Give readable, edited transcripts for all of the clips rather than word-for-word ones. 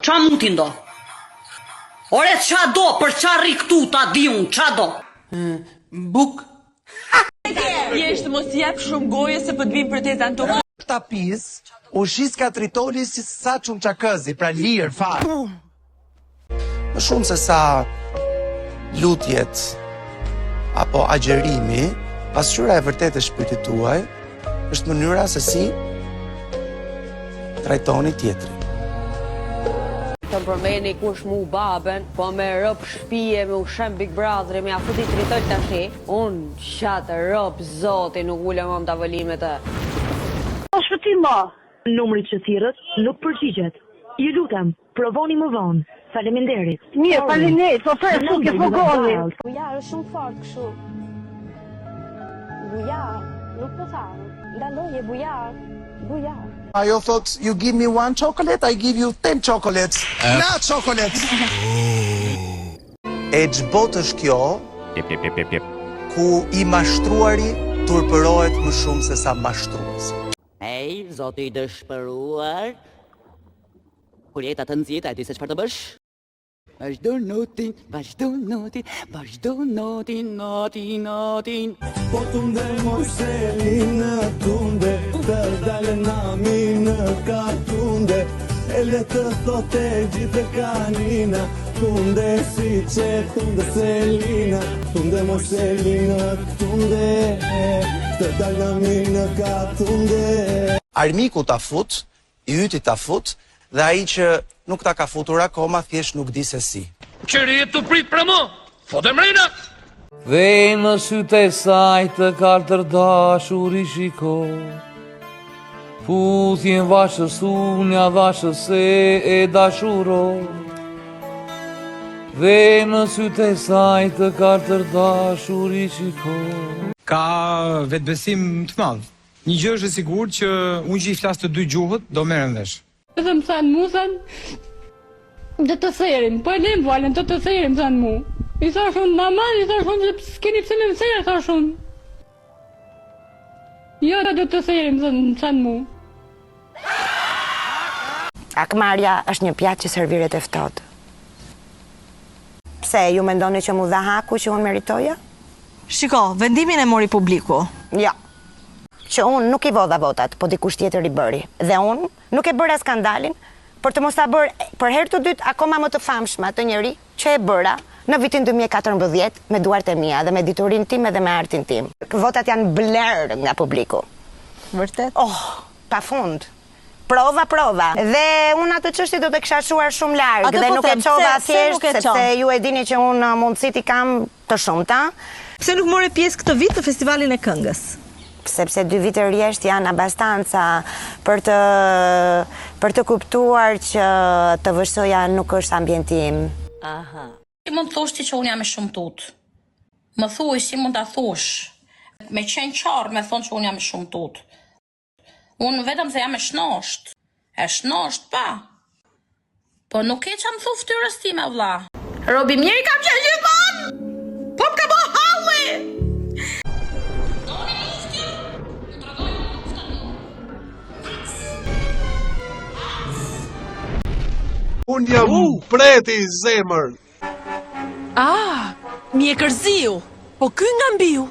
Ça mutin do? Ore ça do, për ça rri këtu, ta di unë, ça do? Buk. Thjesht mos i jep shumë goje se po të vijnë proteza në tokë. Tapis, u shiska tritoli si sa çumçakëzi, pra lirë, fare. Më shumë se sa lutjet apo agjërimi, pasqyra e vërtetë e shpirtit tuaj është mënyra se si trajtoni tjetrin. Të më përmeni kush mu baben, po me rob shpije, me u shem Big Brother, me ja futi tritol tashi, unë qatë rob zoti nuk ulem më në tavolinë me të. Po shpëtim mo! Numri që thirrët nuk përgjigjet. Ju lutem, provoni më vonë. Faleminderit. Mirë, faleminderit, po pres, nuk e pogoni. Bujar, është shumë fort kështu. Bujar, nuk po tha. Ndaloje Bujar. Bujar. Ajo thot, you give me one chocolate, I give you ten chocolates. Na chocolates. E ç'botë është kjo? Ku i mashtruari turpërohet më shumë se sa mashtruesi. Ej, zoti i dëshpëruar. Kur jeta të nxit, a e di se çfarë të bësh? Vazhdo notin, vazhdo notin, vazhdo notin, notin, notin. Po tunde moj Selina tunde Të dalë nami në katunde E le të thote gjithë kanina Tunde si që tunde Selina Tunde moj Selina tunde Të dalë nami në katunde Armiku ta fut, i yti ta fut dhe ai që nuk ta ka futur akoma thjesht nuk di se si. Qëri e të prit për më, fote mrena! Dhe në sytë e saj të kaltër dashuri shiko Puthjen vashës unë ja dhashë se e dashuro Dhe në sytë e saj të kaltër dashuri shiko Ka vetbesim të madh. Një gjë është e sigurt që unë që i flas të dy gjuhët do merren vesh. Dhe më thanë mu, thanë, do të therim, po e lem valën, do të therim, thanë mu. I thash unë, mama, i thash unë, se s'keni pse me më therë, thash unë. Jo, do të therim, thanë, thanë mu. Hakmarrja është një pjatë që serviret e ftohtë. Pse, ju mendoni që mu dha haku që unë meritoja? Shiko, vendimin e mori publiku. Jo. Që unë nuk i vodha votat, po dikush tjetër i bëri. Dhe unë nuk e bëra skandalin për të mos ta bërë për herë të dytë akoma më të famshme atë njeri që e bëra në vitin 2014 me duart e mia dhe me diturinë time dhe me artin tim. Votat janë blerë nga publiku. Vërtet? Oh, pa fund. Prova, prova. Dhe unë atë çështje do të kisha çuar shumë larg Atë dhe po nuk e them, çova pse- pse thjesht nuk e çon? sepse ju e dini që unë mundësitë i kam të shumta. Pse nuk more pjesë këtë vit në festivalin e këngës? Sepse dy vite rresht janë abastanca për të për të kuptuar që TVSH-ja nuk është ambienti im. Aha. Si mund të thosh ti që unë jam e shumtut? Më thuaj si mund ta thosh? Me qenë qarë me thonë që unë jam e shumtut. Unë vetëm se jam e shnosht. E shnosht pa. Po nuk e ça më thu fytyrës time vlla. Robi mirë kam qenë gjithmonë. Po më ka bo halli. Doni luftë ju? Ju tregoj unë luftën mu. Unë jam preti zemër Ah, mjekërziu. Po ky nga mbiu.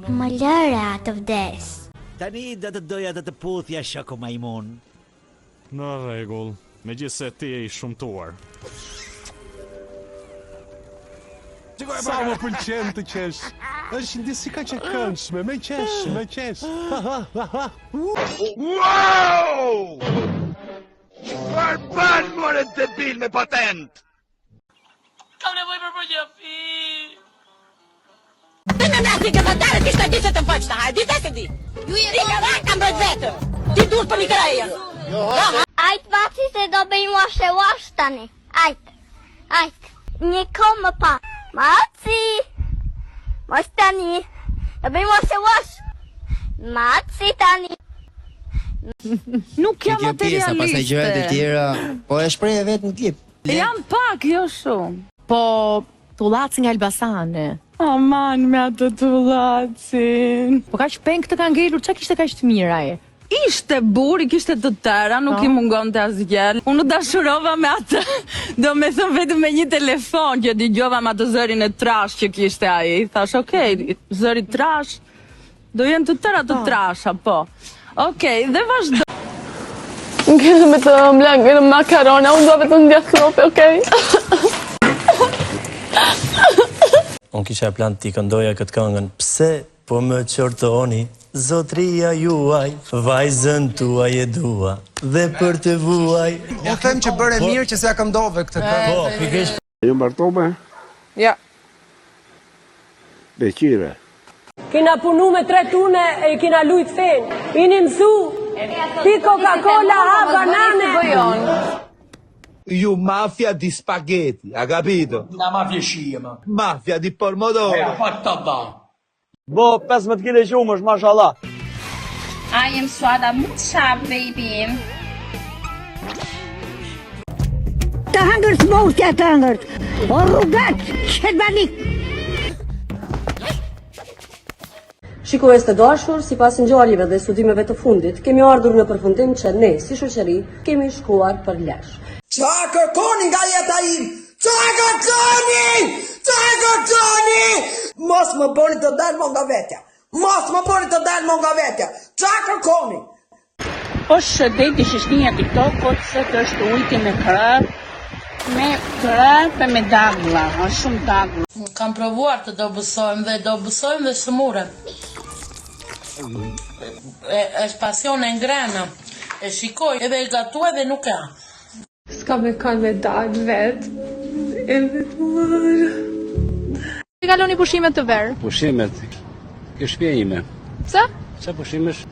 Më lëre atë vdes. Tani do të doja të të puthja shoku majmun. Në rregull, megjithëse ti je i shumtuar. Sa më pëlqen të qesh. Është ndjesi kaq e këndshme, me qesh, me qesh. Wow! Çfarë bën more debil me patent? Kam nevojë për përqafim. Ti me mrati gazetare ti shtë di se të faqta, a di se di? Ju je Ti ka kam bërë vetëm. Ti duhet për një krajë. Ajt maci se do bëjmë wash e wash tani. Ajt. Ajt. Një kohë më pa. Maci. Mos tani. Do bëjmë wash e wash. Maci tani. Nuk jam Kjo pjesa, pastaj gjërat e materialiste. tjera, po e shpreh vetë në klip. Jam pak, jo shumë. Po Tullaci nga Elbasani. Aman me atë tullacin. Po kaq peng të ka ngelur, çka kishte kaq të mirë ai? Ishte burrë, i kishte të tëra, nuk i mungonte asgjë. Unë u dashurova me atë, domethënë vetëm me një telefon që dëgjova me atë zërin e trashë që kishte ai. Thashë, ok, zëri trash, do jenë të tëra të trasha, po. Ok, dhe vazhdo. Ngele me të ëmbla, ngele makarona, unë dua vetëm djathë krope, okej? Unë kisha plan t'i këndoja këtë këngën. Pse Po më qortoni, zotria juaj, vajzën tuaj e dua, dhe për të vuaj. Unë them që bëre mirë që s'ia këndove këtë këngë. Po, pikërisht. Je martume? Ja. Beqire. Kena punu me tre tune e kena lujt fen. Ini mësu, pi Coca-Cola, ha banane. Ju mafia di spaghetti, ha capito? Na mafia scema. Mafia di pomodoro. E fatta da. Bo 15 kg qumësht, mashallah. I am Suada Muça, baby. Të hëngërt mostja të hëngërt. O rrugaç, qetbanik. Shikues të dashur, sipas ngjarjeve dhe studimeve të fundit, kemi ardhur në përfundim që ne, si shoqëri, kemi shkuar për lesh. Ça kërkoni nga jeta ime? Ça kërkoni? Ça kërkoni? Mos më bëni të dal më nga vetja. Mos më bëni të dal më nga vetja. Ça kërkoni? Është deti shishnia TikTokut se të është ujti me krrë, me krrë me daglla, është shumë daglla. Kam provuar të dobësohem dhe dobësohem dhe sëmurem. E, është pasion e ngrëna. E shikoj edhe e gatuaj dhe nuk e ha. S'ka me kanë me dalë vetë, e vetmuar. I kaloni pushimet të verë? Pushimet, ke shpia ime. Pse? Qa pushimesh,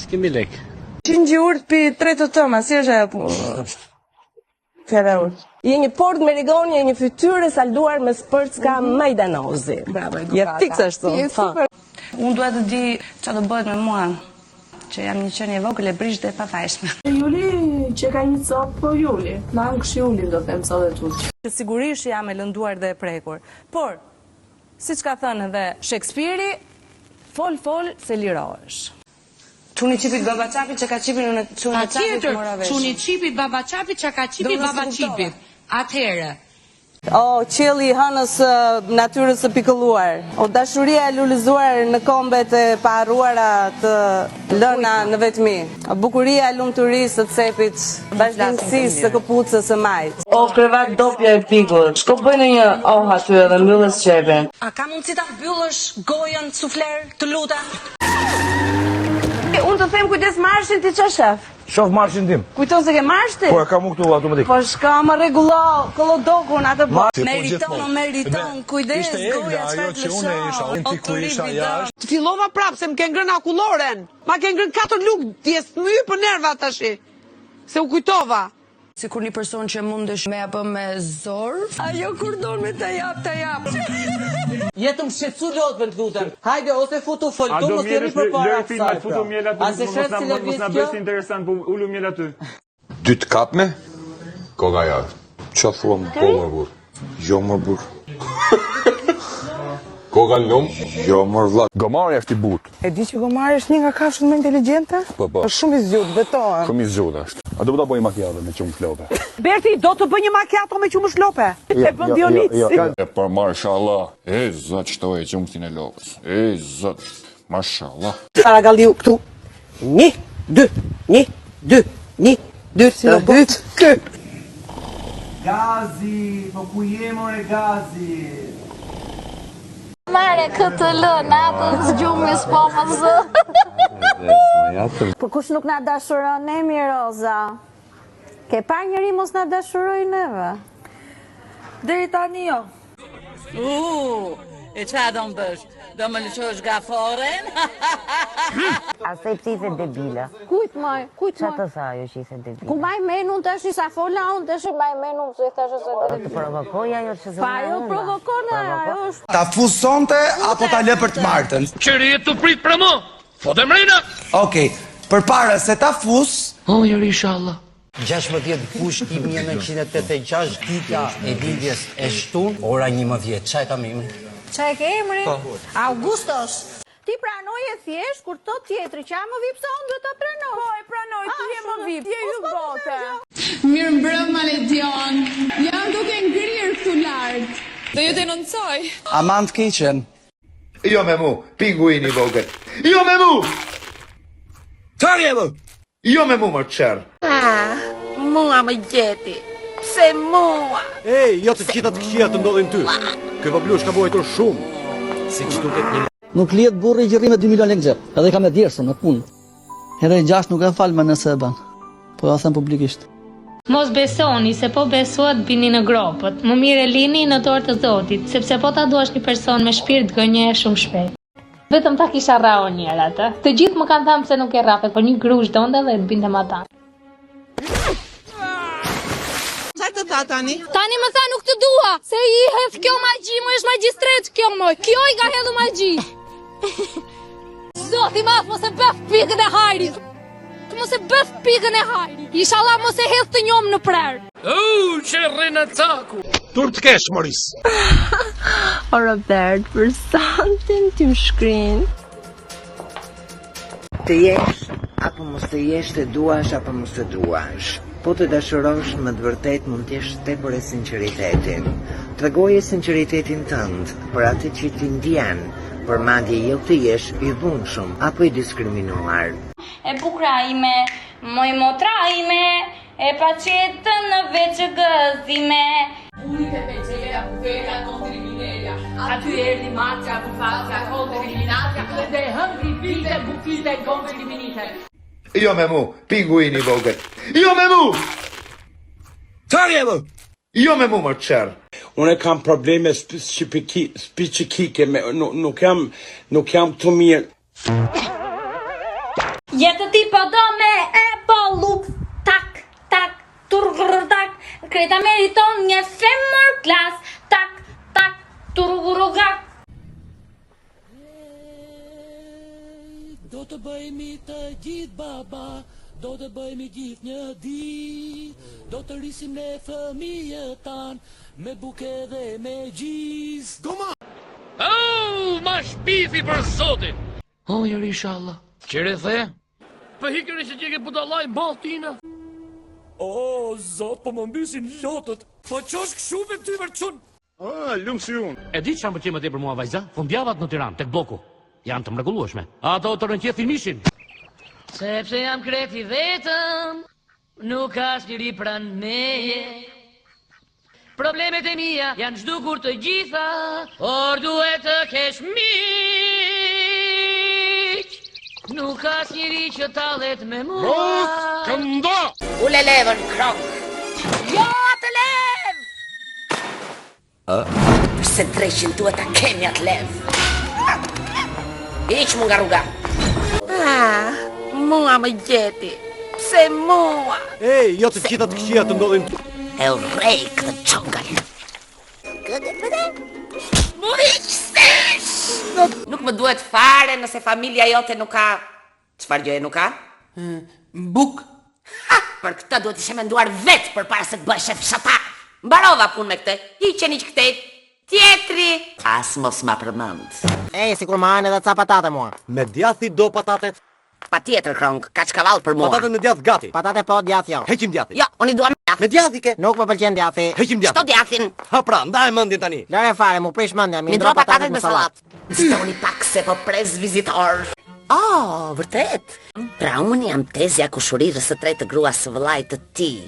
s'kemi lek. Qengji i urtë pi tre të tëma, si është ajo punë? Fjala e urtë. Je një port me rigon, je një fytyrë e salduar me spërcka mm -hmm. majdanozi. Bravo, edukata. Je fiks ashtu. Je super. Unë dua të di çfarë do bëhet me mua, që jam një qenie e vogël e brishtë dhe e pafajshme. Juli që ka një copë, po Juli. Ma angsh Julin do them sot e tutje. Sigurisht që jam e lënduar dhe e prekur. Por, siç ka thënë edhe Shekspiri, fol fol se lirohesh. Çuni çipit baba çapit që ka çipin unë çuni çapit mora veshin. Çuni çipit baba çapit që ka çipin baba çipit. Atëherë. O qielli i hënës së natyrës së pikëlluar, o dashuria e lulëzuar në kombet e paharruara të lëna në vetmi, o bukuria e lumturisë së cepit, vazhdimësisë së këpucës së majtë. O krevat dopja e pigut, shko bëj ndonjë oh aty edhe mbylle sqepin. A ka mundësi ta mbyllësh gojën sufler, të lutem? Unë të them kujdes marshin ti ça shef? Shof marshin tim. Kujton se ke marsh ti? Po e kam unë këtu automatik. Po shko më rregullo kollodokun atë po. Meriton, o meriton, kujdes goja çfarë të lëshon. Ti ku isha jashtë. Të fillova prapë se më ke ngrënë akulloren. Ma ke ngrënë katër lugë dje, s'më hypën nervat tashi. Se u kujtova. Sikur një person që mundesh me ia bë me zor. Ajo kur don me ta jap, ta jap. Je tu më shqetësu lotëve të lutem. Hajde ose futu fol tu mos jemi përpara kësaj. Pra. A se sheh si lëviz kjo? Mos na interesant, po ulu mjel aty. Dy të kapme? Koka ja. Ça thua më po më burr? Jo më burr. Koka lum? Jo më vlla. Gomari është i butë. E di që gomari është një nga kafshët më inteligjente? Po, po. Është shumë i zgjuar, betohem. Shumë i zgjuar është. A do ta bëj makiato me qumësht lope? Berti, do të bëj një makiato me qumësht lope? Jo, E bën jo, Dionisi. jo, jo. E për mashallah. E zot shtoje qumështin e lopës. E zot. Mashallah. Taragalliu këtu. 1 2 1 2 1 2 si robot. Ky. Gazi, po ku je more Gazi? Mare këtë lë, natës gjumi s'po më zë. Po kush nuk na dashuron ne mi Roza? Ke parë njeri mos na dashuroj neve? Deri tani jo. U, e ça do më bësh? Do më lëshosh gaforen? Asaj pse i the debile? Kujt moj? Kujt Ça moj? të tha ajo që i the debile? Ku maj men unë tash sa fola unë tash maj men unë pse i thashë se Po të provokoi ajo që Pa ajo provokon ajo është Ta fus sonte apo ta lë për të martën? Qëri e të prit për më, fote mrena! Okej, përpara se ta fus, O, jeri, inshallah. 16 gusht 1986, dita e lindjes e shtunë, ora 11. Ça e kam emrin? Ça e ke emrin? Po. Augustos. Ti pranoje thjesht kur thot tjetri që jam më vip se unë duhet ta pranosh. Po e pranoj, ti je më vip, je yll bote. Mirëmbrëma Ledion. Jam duke ngrirë këtu lart. Do ju denoncoj. Aman të keqen. Jo me mu, pinguini i vogël. Jo me mu! Çfarë je më? Jo me mu më qerr. Ah, mua më gjeti. Pse mua? Ej, jo të gjitha të këqija të ndodhin ty. Ky vogëlush ka vuajtur shumë. Siç duket një Nuk lihet burri që rri me 2 milion lekë në xhep, edhe ka me djersë, me punë. Herë e gjashtë nuk e fal më nëse e bën. Po ja them publikisht. Mos besoni, se po besuat bini në gropët. Më mirë e lini në dorë të Zotit, sepse po ta duash një person me shpirt gënje shumë shpejt. Vetëm ta kisha rrahur një herë atë. Të gjithë më kanë thënë pse nuk e rrafe, por një grusht donte dhe të binte matanë. Çfarë të tha tani? Tani më tha nuk të dua, se i hedh kjo magji, më është magjistret kjo më. Kjo i ka hedhur magji. Zoti i madh, mos e bëf pikën e hajrit. Mos e bëf pikën e hajrit. Inshallah mos e hedh të njomë në prerë. U, që rrinë caku. Turp të kesh, Moris. O Robert, për santin ti më shkrin. Të jesh apo mos të jesh të duash apo mos të duash. Po të dashurosh me të vërtetë mund të jesh tepër e sinqeritetin. Tregoje sinqeritetin tënd për atë që ti ndjen, por madje jo të jesh i dhunshëm apo i diskriminuar. E bukura ime, moj motra ime, E paqetë në veç gëzime. Uri te penxhereja bufera konti rivineria Aty erdhi macja bufacja konti riminacja Dhe hëngri pite bufite konti riminite Jo me mu, pinguini i vogël. Jo me mu! Çfarë je më? Jo me mu më qerr. Unë kam probleme specifike me nuk, nuk jam nuk jam të mirë. Jetë ti po do me e po luk Tak, tak, turgrr tak Kreta meriton një femër klas Tak, tak, turgrr tak Do të bëhemi të gjithë baba, do të bëhemi gjithë një ditë, do të rrisim ne fëmijët tanë, me buke dhe me gjizë. Goma! Oh, ma shpifi për zotin! O, oh, jeri inshallah. Qere the? Për hikëri që gjeke budallaj, maltina. O, oh, zot, po më mbysin lotët. Po qosh këshu me ty për qun? Ah, lum si unë. E di çfarë më pëlqen më tepër mua vajza? Fundjavat në Tiranë, tek blloku. Janë të mrekullueshme. Ato të rrënqethin mishin. Sepse jam krejt i vetëm, nuk ka asnjeri pranë meje. Problemet e mia janë zhdukur të gjitha, por duhet të kesh miq. Nuk ka asnjeri që tallet me mua. Mos këndo! Ule levën, krok. Jo, atë levë! Përse dreqin duhet ta kemi atë levë? Hiq mu nga rruga. Ah, mua më gjeti. Pse mua? Ej, jo të gjitha të këqija të ndodhin. E urrej këtë xhungël. Mu hiq sesh! Nuk më duhet fare nëse familja jote nuk ka... Çfarë gjëje nuk ka? Bukë. Ha, për këtë duhet ishe menduar vetë përpara se të bëheshe fshatar. Mbarova punë me këtë. Hiqeni që këtej. Tjetri. As mos ma përmend. Ej, sikur më hanë edhe ca patate mua. Me djath i do patatet? Patjetër, Krong, kaçkavall për mua. Patatet me djath gati. Patate po, djath jo. Heqim djathin. Jo, unë i dua me djath. Me djath i ke? Nuk më pëlqen djathi. Heqim djathin. Shto djathin. Ha pra, ndaje mendjen tani. Lëre fare, mu prish mendja, mi Mi ndro ndro patatet me sallatë. Stoni pak se po pres vizitor. Oh, vërtet? Pra unë jam tezja kushurirës së tretë të gruas së vëllait të tij.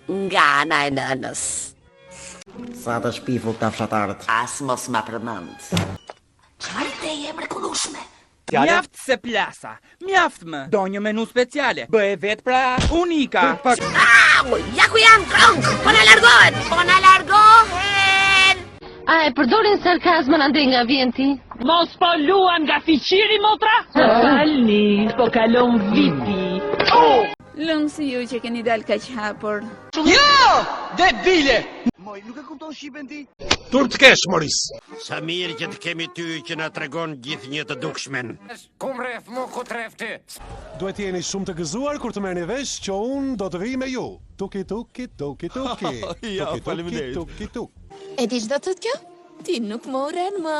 Nga ana e nënës. Sa të shpifur këta fshatarët. As mos ma përmend. Çfarë ideje e mrekullueshme. Mjaft se plasa, mjaft më. Do një menu speciale. Bëje vetë pra, unika. Au, ja ku janë krong, po na largohen, po na largohen. A e përdorin sarkazmën andej nga vjen ti? Mos po luan nga fiqiri motra? Falni, po kalon viti. Lum si ju që keni dalë kaq hapur. Jo! Debile! Moj, nuk e kupton shqipen ti? Turp të kesh, Moris. Sa mirë që të kemi ty që na tregon gjithnjë të dukshmen. Ku mref mu, ku tref ty? Duhet jeni shumë të gëzuar kur të merrni vesh që unë do të vij me ju. Tuki tuki tuki tuki. Ja, Tuki tuki faleminderit. tuki tuk. E di ç'do të thotë kjo? Ti nuk më urren më.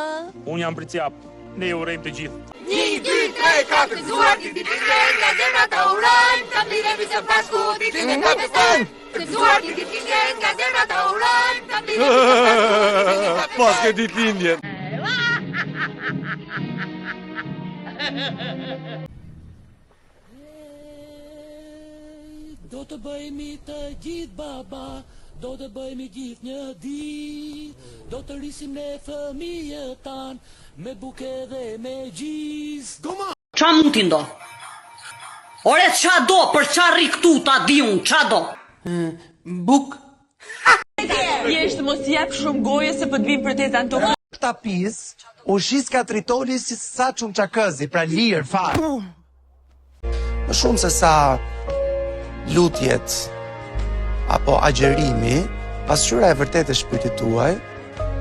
Unë jam Bricjap. Ne ju urojmë të gjithë. 1, 2, 3, 4, gëzuar ditëlindjen, nga zemra të urojmë, të mblidhemi së bashku, ditëlindjen ta festojmë. Gëzuar ditëlindjen, nga zemra të urojmë, të mblidhemi së bashku, ditëlindjen ta festojmë. Paske ditëlindjen. Do të bëhemi të gjithë baba, do të bëhemi gjithë një ditë, do të rrisim ne fëmijët tanë, me bukë dhe me gjizë. Goma! Ça mund t'i ndodh? Ore ça do, për ça rri këtu, ta di unë, ça do? Bukë. Thjesht mos i jep shumë goje se po të vijnë proteza në tokë. Tapis, u shiska tritoli si sa çumçakëzi, pra lirë, fare. Më shumë se sa lutjet apo agjërimi, pasqyra e vërtetë e shpirtit tuaj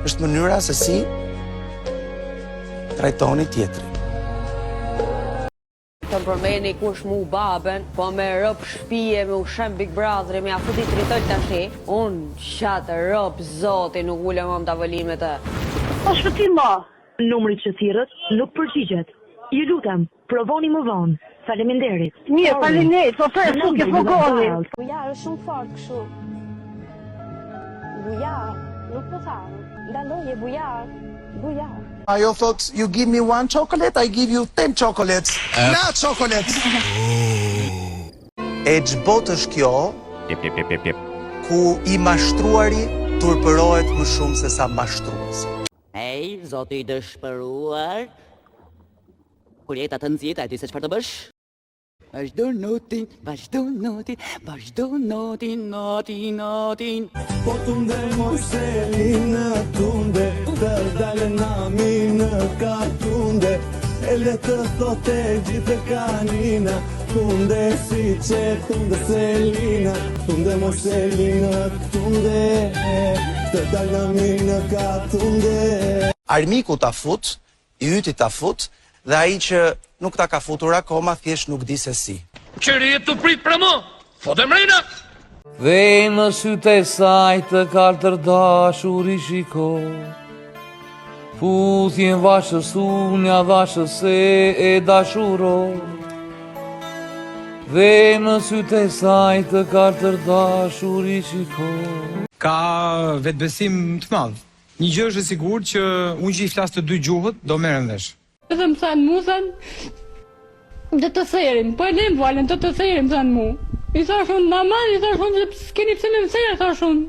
është mënyra se si trajtoni tjetrin. Të më përmeni kush mu babën, po me rob shpije, me u shem Big Brother, me ja futi tritol tashi, unë qatë rob zoti nuk ulem më në tavolinë me të. Po shpëtim mo! Numri që thirrët nuk përgjigjet. Ju lutem, provoni më vonë. Faleminderit. Mirë, faleminderit, po pres, nuk e fugoni. Bujar, është shumë fort kështu. Bujar, nuk po tha. Ndaloje, Bujar. Bujar. Ajo thot, you give me one chocolate, I give you ten chocolates. Na chocolate. E ç'botë është kjo? Tip tip tip tip tip. Ku i mashtruari turpërohet më shumë se sa mashtruesi. Ej, zoti i dëshpëruar. Kur jeta të nxit, a e di se çfarë të bësh? Vazhdo notin, vazhdo notin, vazhdo notin, notin, notin. Po tunde moj Selina tunde Të dalë nami në katunde E le të thote gjithë kanina Tunde si që tunde Selina Tunde moj Selina tunde Të dalë nami në katunde Armiku ta fut, I yti ta fut dhe ai që nuk ta ka futur akoma thjesht nuk di se si. Qëri e të prit për më, fote mrena! Dhe në sytë e saj të kaltër dashuri shikoj Puthjen vashës unë ia dhashë se e dashuroj Dhe në sytë e saj të kaltër dashuri shikoj Ka vetëbesim të madh. Një gjë është e sigurt që unë që i flas të dy gjuhët do merrem vesh. Dhe më thanë mu, thanë, do të therim, po e lem valën, do të therim, thanë mu. I thash unë, mama, i thash unë, se s'keni pse me më therë, thash unë.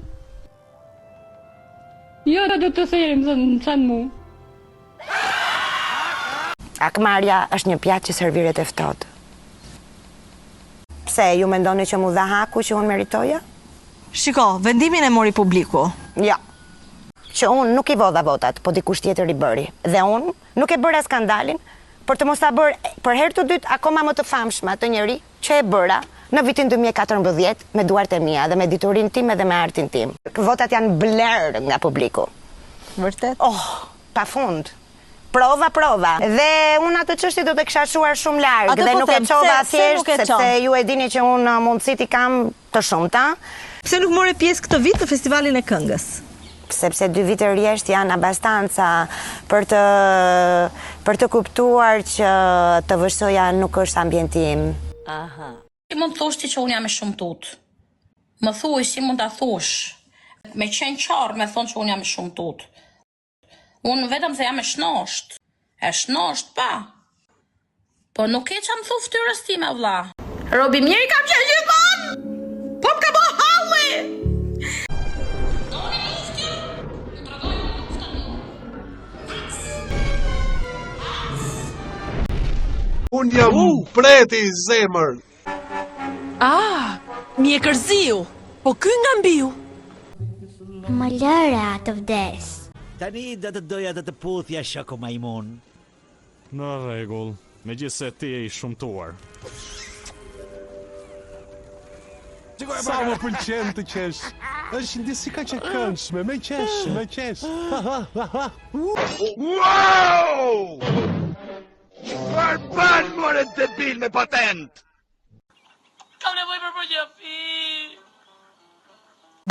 Jo, do të therim, thanë, thanë mu. Hakmarrja është një pjatë që serviret e ftohtë. Pse, ju mendoni që m'u dha haku që unë meritoja? Shiko, vendimin e mori publiku. Jo. Që unë nuk i vodha votat, po dikush tjetër i bëri. Dhe unë nuk e bëra skandalin për të mos ta bërë për herë të dytë akoma më të famshme atë njeri që e bëra në vitin 2014 me duart e mia dhe me diturinë time dhe me artin tim. Votat janë blerë nga publiku. Vërtet? Oh, pa fund. Prova, prova. Dhe unë atë çështje do të kisha çuar shumë larg Atë dhe po nuk e them, çova pse- pse nuk thjesht e çon? sepse ju e dini që unë mundësitë i kam të shumta. Pse nuk more pjesë këtë vit në Festivalin e Këngës? Sepse dy vite rresht janë abastanca për të për të kuptuar që TVSH-ja nuk është ambienti im. Aha. Si mund të thosh ti që unë jam e shumtut? Më thuaj si mund ta thosh? Me qenë qarë me thonë që unë jam e shumtut. Unë vetëm se jam e shnosht. E shnosht pa. Po nuk e ça më thu fytyrës time vlla. Robi mirë i kam qenë gjithmonë. Po më ka bo halli. Unë jam mbreti zemër. Ah, mjekërziu. Po ky nga mbiu. Më lëre të vdes. Tani do të doja të të puthja shoku majmun. Në rregull, megjithëse ti je i shëmtuar. Sa më pëlqen të qesh. Është ndjesi kaq e këndshme, me qesh, me qesh. Wow! Çfarë bën more debil me patent? Kam nevojë për përqafim.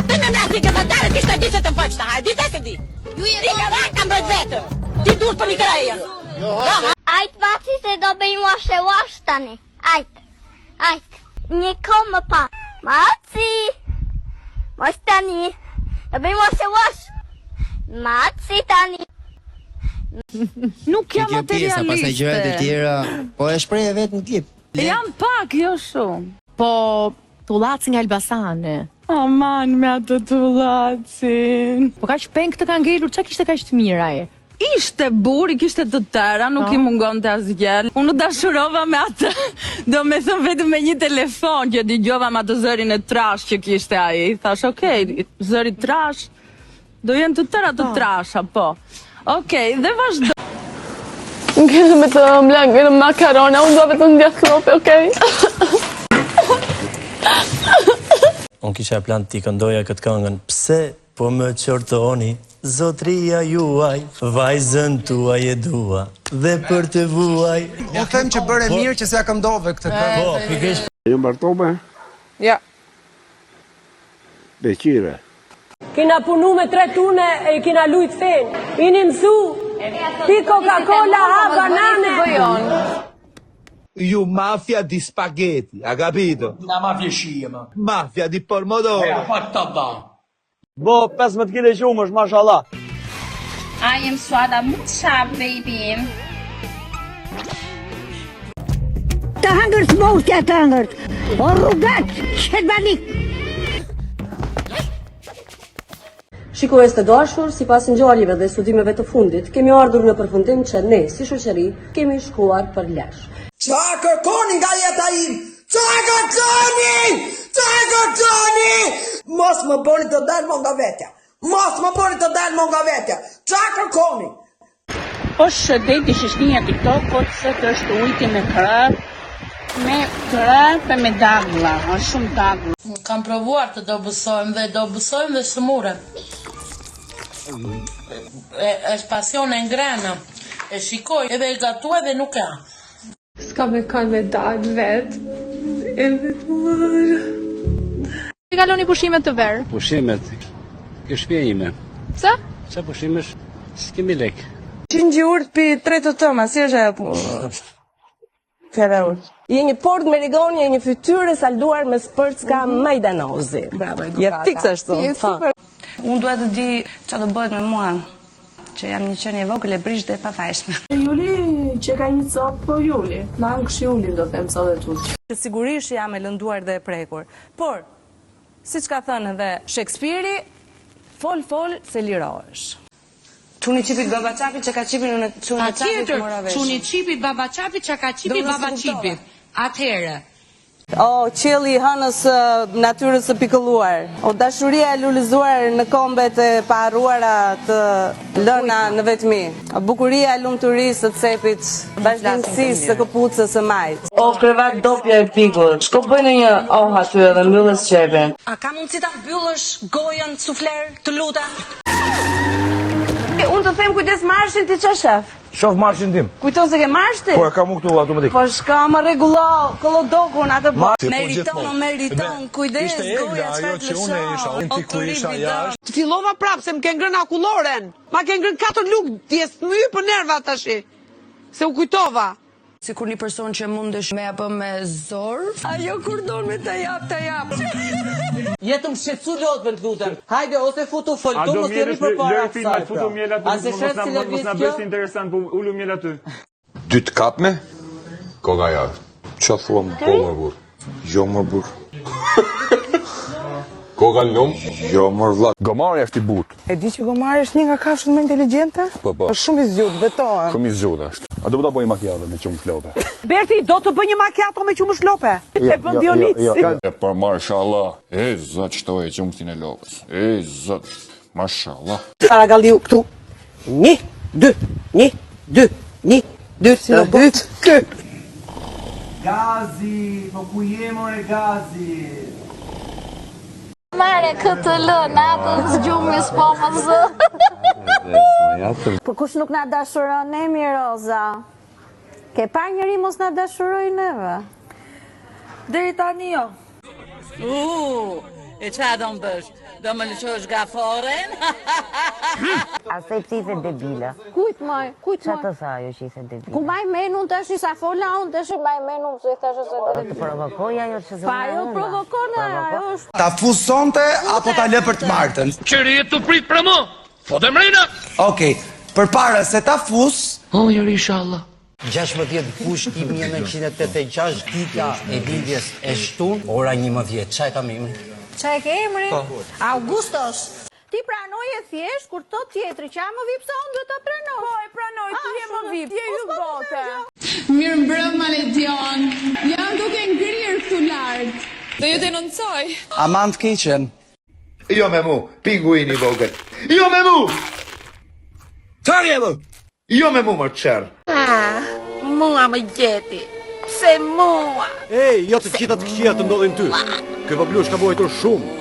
Të në nasi që vëtarë ti shtë di se të faqta, a di se di? Ju i ka kam bërë vetëm. Ti dur për një krajë. Ajt maci se do bëjmë wash e wash tani. Ajt. Ajt. Një kohë më parë. Maci. Mos tani. Do bëjmë wash e wash. Maci tani. Nuk jam Kjo pjesa, pastaj gjërat e materialiste. tjera, po e shpreh vetë në klip. Jam pak, jo shumë. Po tullaci nga Elbasani. Aman me atë tullacin. Po kaq peng të ka ngelur, çka kishte kaq të mirë ai? Ishte burrë, i kishte të tëra, nuk Po. i mungonte asgjë. Unë u dashurova me atë, do me thënë vetëm me një telefon që dëgjova me atë zërin e trash që kishte ai. Thash, "Okej, zëri trash, do jenë të tëra të Po. trasha, po." Okej, dhe vazhdo. Nuk me të ëmbla, vetëm makarona, unë dua vetëm djath krope, okej? Unë kisha plan t'i këndoja këtë këngën. Pse po më qortoni, zotria juaj, vajzën tuaj e dua, dhe për të vuaj. Unë them që bëre mirë që s'ja këndove këtë këngë. Po, pikërisht. Ju martove? Ja. Beqire. Kena punu me tre turne e kena lujt fen. Ini mësu, pi Coca-Cola, ha banane. Ju mafia di spaghetti, ha capito? Na mafia shijema. Mafia di pomodoro. E fatta da. Bo 15 kg qumësh, mashallah. I am Suada Muça, baby. Të hëngërt mostja të hëngërt. O rrugaç, qetbanik. Shikues të dashur, sipas ngjarjeve dhe studimeve të fundit, kemi ardhur në përfundim që ne, si shoqëri, kemi shkuar për lesh. Qa kërkoni nga jeta im? Qa kërkoni? Qa kërkoni? Mos më bëni të dal më nga vetja. Mos më bëni të dal më nga vetja. Qa kërkoni? Është deti shishtinja TikTokut, sot është ujti me krap, me krap e me daglla, është shumë daglla. Kam provuar të dobësojmë dhe dobësojmë dhe sëmurem. E, është pasion e ngrëna. E shikoj edhe e gatuaj dhe nuk e ha. S'ka me kanë me dalë vetë, e vetmuar. I kaloni pushimet të verë. Pushimet, kjo shtëpia ime. Pse? Pse pushimesh? S'kemi lek. Qingji urt pi tre të tëma, si është ajo punë? Fjala urt. Je një port me rigon, je një fytyrë e salduar me spërcka majdanozi. Bravo, Je fiks ashtu. Je Po. super. Unë dua të di çfarë do bëhet me mua, që jam një qenie e vogël e brishtë dhe e pafajshme. Juli që ka një copë, po Juli. Na angsh Juli do them sot e tutje. Sigurisht jam e lënduar dhe e prekur. Por, siç ka thënë edhe Shekspiri, fol fol se lirohesh. Çuni çipit baba çapit që ka çipin unë çuni çapit mora vesh. Çuni çipit baba çapit që ka çipit baba çipit. Atëherë. O qielli i hënës së natyrës së pikëlluar, o dashuria e lulëzuar në kombet e paharruara të lëna në vetmi, o bukuria e lumturisë së cepit, vazhdimësisë së këpucës së majtë. O krevat dopja e pikut, shko bëj në një oh aty edhe mbylle sqepin. A ka mundësi ta mbyllësh gojën sufler, të lutem? Unë të them kujdes marshin ti ça shef? Shof marshin tim. Kujton se ke marsh ti? Po e kam unë këtu automatik. Po shko më rregullo kollodokun atë po. Marshi, po Meriton, gjithmonë. meriton, kujdes, Ishte Egla goja ajo çfarë që unë isha, unë ti ku isha jashtë. Fillova prapë se më ke ngrënë akulloren. Ma ke ngrënë katër lugë dje, më hypën nervat tash. Se u kujtova. Sikur një person që mundesh me apo me zor. Ajo kur don me ta jap, ta jap. Jetëm shqetësu lotëve të lutem. Hajde ose futu A foltu, do mos jemi mjelësh përpara lëri filmat, kësaj. futu mjel Pra. aty, A se mos shet na si mos lëviz na kjo? bësh interesant, po ulu mjel aty. Dy të kapme? Koka ja. Qa thua më po më burr? Jo më burr. Koka lum? Jo më vlla. Gomari është i butë. E di që gomari është një nga kafshët më inteligjente? Po, po. Është shumë i zgjuar, betohem. Shumë i zgjuar është. A do ta bëj makiato me qumësht lope? Berti, do të bëj një makiato me qumësht lope? E bën Dionisi. Jo, jo. E për mashallah. E zot shtoje qumështin e lopës. E zot. Mashallah. Taragalliu këtu. 1 2 1 2 1 2 Si robot. Ky. Gazi, po ku je more Gazi? Mare këtë lë, natës gjumi s'po më zë. Po kush nuk na dashuron ne mi Roza? Ke parë njeri mos na dashuroj neve? Deri tani jo. U. E ça do më bësh? Do më lëshosh gaforen? Asaj pse i the debile? Kujt moj? Kujt Ça moj? të tha ajo që i the debile? Ku maj men unë tash sa fola unë tash maj men unë pse i thashë se Po të provokoi ajo që Pa ajo provokon ajo është Ta fus sonte apo ta lë për të martën? Qëri e të prit për mu, fote mrena! Okej, përpara se ta fus... O, jeri, inshallah. 16 gusht 1986 dita e lindjes e shtun, ora 11. Ça e kam emrin? Ça e ke emrin? Po. Augustos. Ti pranoje thjesht kur thot tjetri që jam më vip se unë duhet ta pranosh. Po, e pranoj, ti je më vip, ti je yll bote. Mirë mbrëma Ledion. Jam duke ngrirë këtu lart. Do ju denoncoj. Aman të keqen. Jo me mu, pinguini i vogël. Jo me mu! Çfarë je më? Jo me mu më qërë. Ah, mua më gjeti. Pse mua? Ej, jo të gjitha të këqija të ndodhin ty. Ky vogëlush ka vuajtur shumë.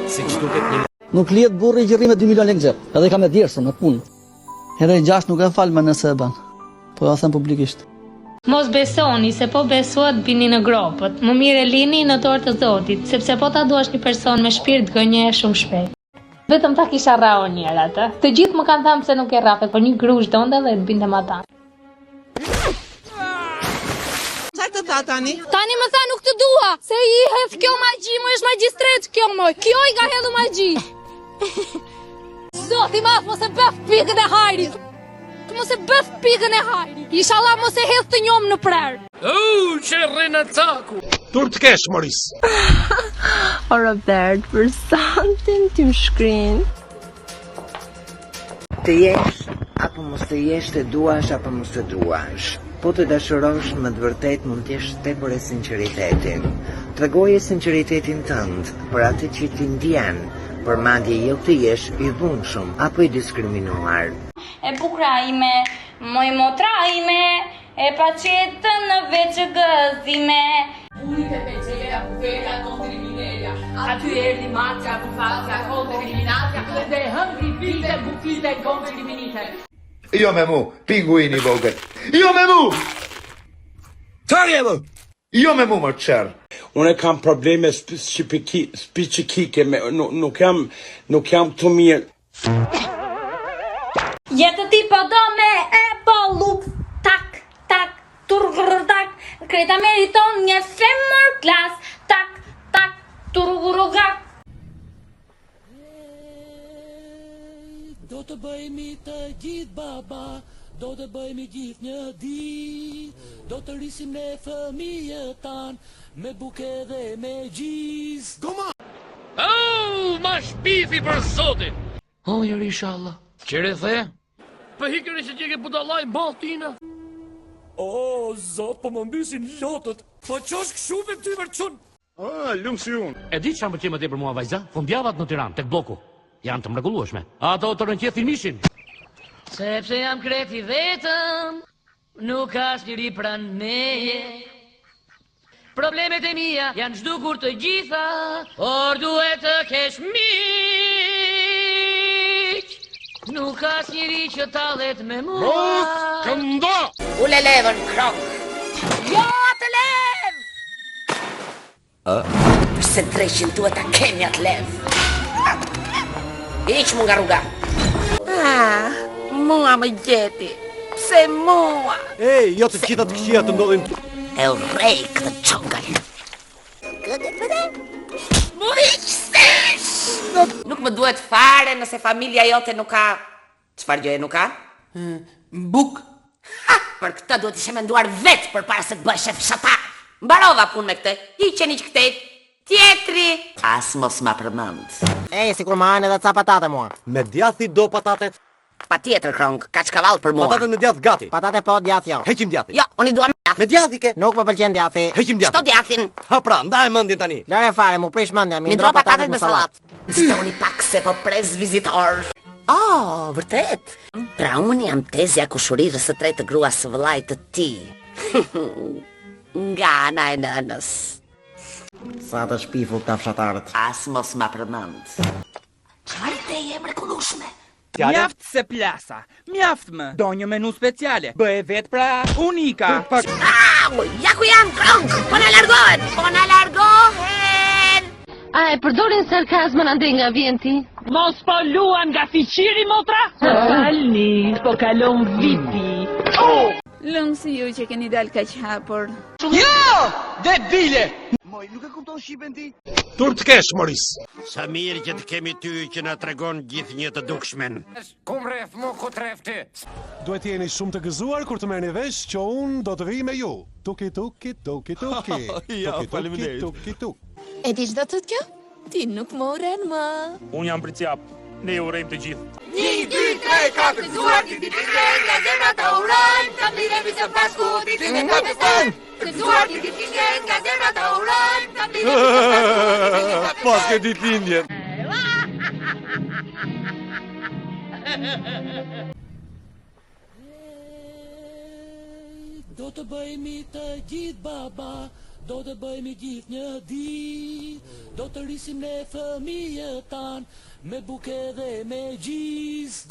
Siç duket një Nuk lihet burri që rri me 2 milion lekë xhep, edhe i ka me djersë, me punë. Edhe i 6 nuk e fal më nëse e bën. Po ja them publikisht. Mos besoni, se po besuat bini në gropët. Më mirë e lini në dorë të Zotit, sepse po ta duash një person me shpirt gënje shumë shpejt. Vetëm ta kisha rrahur një herë atë. Të gjithë më kanë thënë pse nuk e rrafe, por një grusht donte dhe të binte matanë. Çfarë të tha tani? Tani më tha nuk të dua, se i hedh kjo magji, më është magjistret kjo më. Kjo i ka hedhur magji. Zoti i madh, mos e bëf pikën e hajrit. Mos e bëf pikën e hajrit. Inshallah mos e hedh të njomë në prerë. U, që rrinë caku! Turp të kesh, Moris. O Robert, për santin ti më shkrin. Të jesh apo mos të jesh të duash apo mos të duash. Po të dashurosh me të vërtetë mund të jesh tepër e sinqeritetin. Tregoje sinqeritetin tënd për atë që ti ndjen, por madje jo të jesh i dhunshëm apo i diskriminuar. E bukura ime, moj motra ime, e paqetë në veç gëzime. Ujë te penxhereja buferja konti mineria. Aty erdhi macja bufacja konti eliminacja dhe hëngri pite bufite konti eliminite. Jo me mu, pinguini i vogël. Jo me mu! Çfarë je më? Jo me mu më qërë. Unë kam probleme specifike me nuk, nuk jam nuk jam këtu mirë. Jetë ti po do me e bo luk Tak, tak, turgrr tak Kreta meriton një femër klas Tak, tak, turgrr tak Do të bëhemi të gjithë baba, do të bëhemi gjithë një ditë, do të rrisim ne fëmijët tanë me buke dhe me gjizë. Goma! Oh, ma shpifi për zotin! O, jeri, inshallah. Qëre the? Për po hikëri që gjeke budallaj, maltina. O, zot, po më mbysin lotët. Po qosh këshu me ty për qënë? O, lumë si unë. E di çfarë më pëlqen më tepër mua vajza? Fundjavat në Tiranë, tek blloku. Janë të mrekullueshme. Ato të rrënqethin mishin. Sepse jam krejt i vetëm, nuk ka asnjeri pranë meje. Problemet e mia janë zhdukur të gjitha, por duhet të kesh miq. Nuk ka asnjeri që tallet me mua. Mos këndo! Ule levën, krok. Jo, atë levë! Përse dreqin duhet ta kemi atë levë? Hiq mu nga rruga. Ah, mua më gjeti. Pse mua? Ej, jo të gjitha të këqija të ndodhin. E urrej këtë xhungël. Mu hiq sesh! Nuk më duhet fare nëse familja jote nuk ka... Çfarë gjëje nuk ka? Buk. Ha, për këtë duhet ishe menduar vetë përpara se të bëheshe fshatar. Mbarova punë me këtë. Hiqeni që këtej. Tjetri. As mos ma përmend. Ej, sikur më hanë edhe ca patate mua. Me djath i do patatet? Patjetër Kronk, kaçkavall për mua. Patatet me djath gati. Patate po, djath jo. Heqim djathin. Jo, unë i dua me djath. Me djath i ke? Nuk më pëlqen djathi. Heqim djathin. Shto djathin. Ha pra, ndaje mendjen tani. Lëre fare, mu prish mendja, mi Mi ndro ndro patatet me sallatë. Nxitoni pak se po pres vizitor. Oh, vërtet? Pra unë jam tezja kushurirës së tretë të gruas së vëllait të tij. Nga ana e nënës. Sa të shpifur këta fshatarët. As mos ma përmend. Çfarë ideje e mrekullueshme. Mjaft se plasa, mjaft më. Do një menu speciale. Bëje vetë pra unika. Pak... Au, ja ku jam, Kronk! Po na largohen! Po na largohen! A e përdorin sarkazmën andej nga vjen ti? Mos po luan nga fiqiri motra? Falni, po kalon viti. Lum si ju që keni dalë kaq hapur. Jo! Debile! Moj, nuk e kupton shqipen ti? Turp të kesh, Moris. Sa mirë që të kemi ty që na tregon gjithnjë të dukshmen. Ku mref mu, ku tref ty? Duhet jeni shumë të gëzuar kur të merrni vesh që unë do të vij me ju. Tuki tuki tuki tuki. Ja, Tuki tuki faleminderit. tuki tuk. E di ç'do të thotë kjo? Ti nuk më urren më. Unë jam Bricjap. Ne ju urrejmë të gjithë. 1 2 3 4 Gëzuar ditëlindjen nga zemra ta urojmë, ta mblidhemi së bashku ditëlindjen ta festojmë. Gëzuar ditëlindjen nga zemra ta urojmë, ta mblidhemi së bashku ditëlindjen ta Pas ke ditëlindjen. Do të bëhemi të gjithë baba, do të bëhemi gjithë një ditë, do të rrisim ne fëmijët tanë me buke dhe me gjizë.